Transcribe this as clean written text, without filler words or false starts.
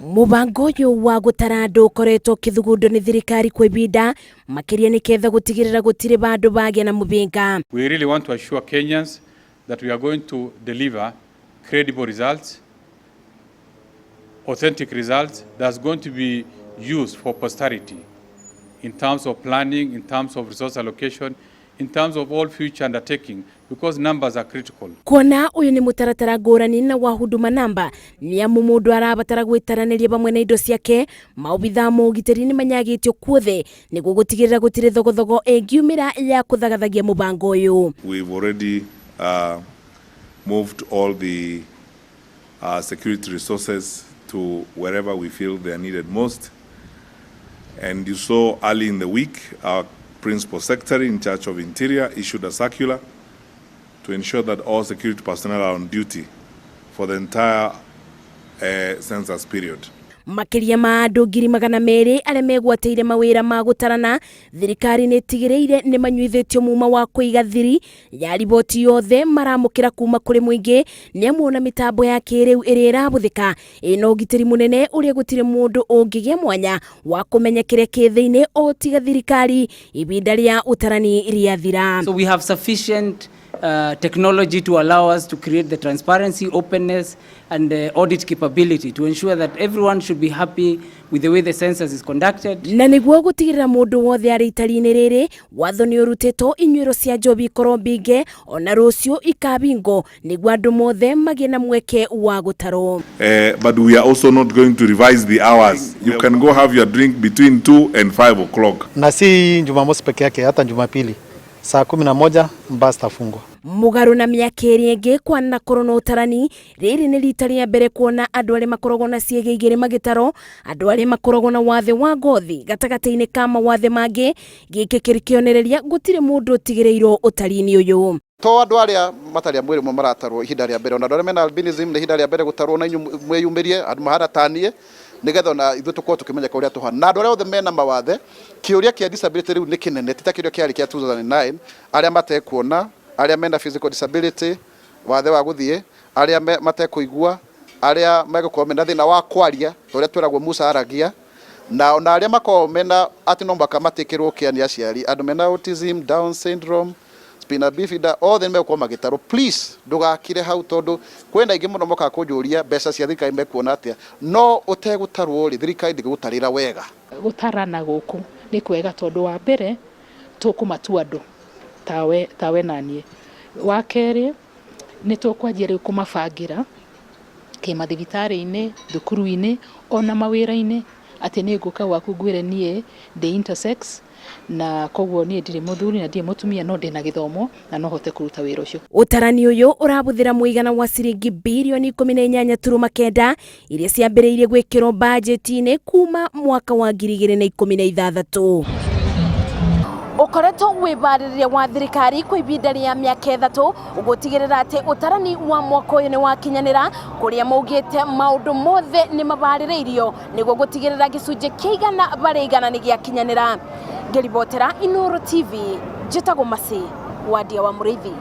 Mũbango ũyũ wa gũtara andũ ũkoretwo ũkĩthugundwo nĩ thirikari kwa ibinda makĩria nĩketha gũtigĩrĩra gũtirĩ bandũ bagĩa na mũbĩnga. We really want to assure Kenyans that we are going to deliver credible results, authentic results that's going to be used for posterity in terms of planning, in terms of resource allocation, in terms of all future undertaking, because numbers are critical. Kuona ũyũ nĩ mũtaratara ngũrani na wa Huduma Namba, nĩ amu mũndũ arabatara gwĩtaranĩria vamwe na indo ciake, maobithaa ma ũgitĩri nĩ manyagĩtio kuothe nĩguo gũtigĩrĩra gũtirĩ thogothogo ĩngiumĩra ya kũthagathagia mũbango ũyũ. We've already moved all the security resources to wherever we feel they are needed most. And you saw early in the week, our Principal Secretary in charge of Interior issued a circular to ensure that all security personnel are on duty for the entire census period. Makĩria ma andũ 200,000 arĩa megwatĩire mawĩra ma gũtarana, thirikari nĩ ĩtigĩrĩire nĩ manyuithĩtio muma wa kũiga thiri ya riboti yothe maramũkĩra kuma kũrĩ mũingĩ, nĩ amu ona mĩtambo ya kĩrĩu ĩrĩa ĩrabũthĩka ĩna ũgitĩri mũnene ũrĩa gũtirĩ mũndũ ũngĩgĩa mwanya wa kũmenya kĩrĩa kĩ thĩinĩ o tiga thirikari ibinda rĩa ũtarani rĩathira. So we have sufficient technology to allow us to create the transparency, openness, and audit capability to ensure that everyone should be happy with the way the census is conducted. Na nĩguo gũtigĩrĩra mũndũ wothe arĩ itari-inĩ rĩrĩ, watho nĩ ũrutĩtwo inyuĩro cia njobi ikorwo mbinge ona rũciũ ikabingwo nĩguo andũ mothe magĩe na mweke wa gũtarwo. But we are also not going to revise the hours. You can go have your drink between 2 and 5 o'clock. Na si Jumamosi peke yake, hata Jumapili saa 11 baa zitafungwa. Mũgarũ na mĩaka ĩrĩa ĩngĩ kwanakorwo na ũtarani, rĩrĩ nĩ rita rĩa mbere kuona andũ arĩa makoragwo na ciĩga igĩrĩ magĩtarwo, andũ arĩa makoragwo na wathe wa ngothi gatagatĩ-inĩ ka mawathe mangĩ. Gĩkĩ kĩrĩ kĩonereria gũtirĩ mũndũ ũtigĩrĩirwo ũtari-inĩ ũyũ. To andũ arĩa matarĩ a mwĩrĩ ũmwe maratarwo ihinda rĩa mbere, ona andũ arĩa mena albinism nĩ ihinda rĩa mbere gũtarwo, na inyuĩ mwĩyumĩrie andũ mahana taniĩ nĩgetha ona ithuĩ tũkorwo tũkĩmenyeka ũrĩa tũhana. Na andũ arĩa othe mena mawathe, kĩũria kĩa disability rĩu nĩ kĩnene, ti ta kĩũria kĩarĩ kĩa 2009. Arĩa matekuona, arĩa mena physical disability, wathe wa gũthiĩ, arĩa matekũigua, arĩa megũkorwo mena thĩna wa kwaria ta ũrĩa twĩragwo Musa aragia, na ona arĩa makoragwo mena atĩ no mũhaka matĩkĩrwo kĩa nĩ aciari, andũ mena autism, Down syndrome, spina bifida, othe nĩ megũkorwo magĩtarwo. Please ndũgakire hau, tondũ kwĩna aingĩ mũno mokaga kũnjũria mbeca cia thirikari mekuona atĩa, no ũtegũtarwo rĩ, thirikari ndĩgũgũtarĩra wega. Gũtarana gũkũ nĩ kwega tondũ wa mbere tũkũmatua andũ tawe naniĩ, wa kerĩ nĩ tũkwanjia rĩu kũmabangĩra kĩmathibitarĩ-inĩ, thukuru-inĩ, ona mawĩra-inĩ, atĩ nĩ ngũka gwaku ngwĩre niĩ ndĩ intersex na koguo niĩ ndirĩ mũthuri na ndirĩ mũtumia, no ndĩna gĩthomo na no hote kũruta wĩra ũcio. Ũtarani ũyũ ũrabũthĩra mũigana wa ciringi birioni 18.9 iria ciambĩrĩirie gwĩkĩrwo bajeti-inĩ kuma mwaka wa 2016. Ũkoretwo wĩbarĩrĩria wa thirikari kwa ibinda rĩa mĩaka 3 gũtigĩrĩra atĩ ũtarani wa mwaka ũyũ nĩ wakinyanĩra, kũrĩa maugĩte maũndũ mothe nĩ mabarĩrĩirio nĩguo gũtigĩrĩra gĩcunjĩ kĩa 100% nĩ gĩakinyanĩra. Ngĩribotera Inooro TV, njĩtagwo Masi Wadia wa Mũrĩithi.